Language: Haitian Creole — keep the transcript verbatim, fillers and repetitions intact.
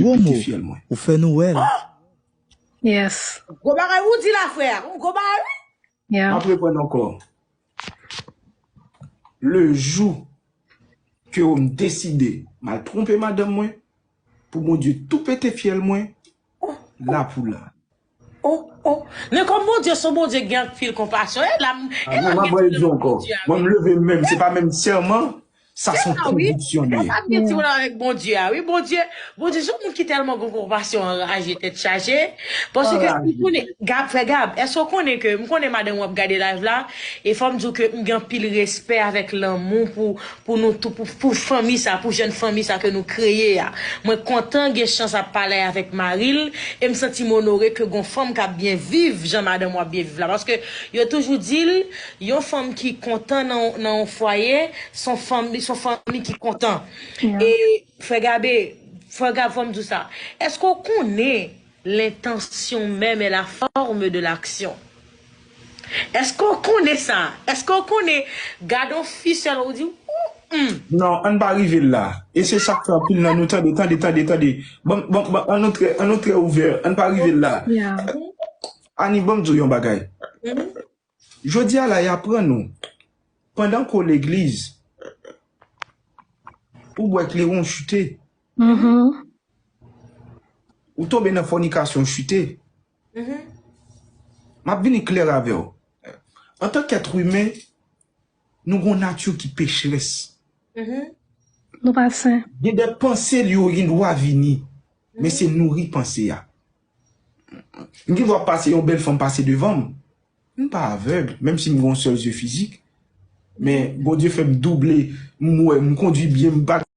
Gwo mo. Ou fè nou wè l. Yes. Gwo bagay ou di la, frè. Gwo bagay, wi. Yeah. M ap reprann ankò. Le jou ke m deside m al twonpe madanm mwen, pou Bondye tou pete fyèl mwen, la pou la. Oh, oh. Men kòm Bondye se yon Bondye ki gen anpil konpasyon, e la m, e la m gen ti pwoblèm ak Bondye a, wi. Mwen, m leve menm, se pa menm sèman, sa se yon konviksyon li ye. Sa m gen ti pwoblèm avèk Bondye a, wi. Bondye, Bondye se yon moun ki tèlman gen konpasyon, anraje, tèt chaje. Paske m konnen, Gab, frè Gab, èske w konnen ke, m konnen madanm w ap gade live la, e fò m di w ke m gen anpil respè avèk lanmou pou, pou nou tou, pou, pou fanmi sa, pou jèn fanmi sa ke nou kreye a. Mwen kontan gen chans ap pale avèk mari l, e m santi m onore ke gon fanm k ap byen viv jan madanm w ap byen viv la. Paske yo toujou di l, yon fanm ki kontan nan, nan yon fwaye, se yon fanm, se yon fanmi ki kontan. Yeah. E frè Gabe, frè Gab, fò m di w sa. Èske w konnen l'intention même est la forme de l'action? Èske w konnen sa? Èske w konnen gade yon fi sèlman ou di, "Ou, hmm." Non, ann pa rive la. E se sa k fè anpil nan nou, tande, tande, tande, tande. Bon, bon, bon, ann nou trè, ann nou trè ouvè. Ann pa rive la. Yeah. Ani, ban m di w yon bagay. Mhm. Jodi a la, y aprann nou. Pandan ke w legliz, ou bwè kleren, w chite. Mhm. Ou tonbe nan fònikasyon, w chite. Mhm. M ap vini klè avè w. Antank èt imen, nou gon nati ki pecherès. Mhm. Nou pa sen. Gen de panse li yo gen dwa vini, men se nouri panse a. M gen dwa pase yon bèl fanm pase devan m. M pa avèg, menm si m gen yon sèl zye fizik. Men Bondye fè m double, m wè, m kondwi byen, m pa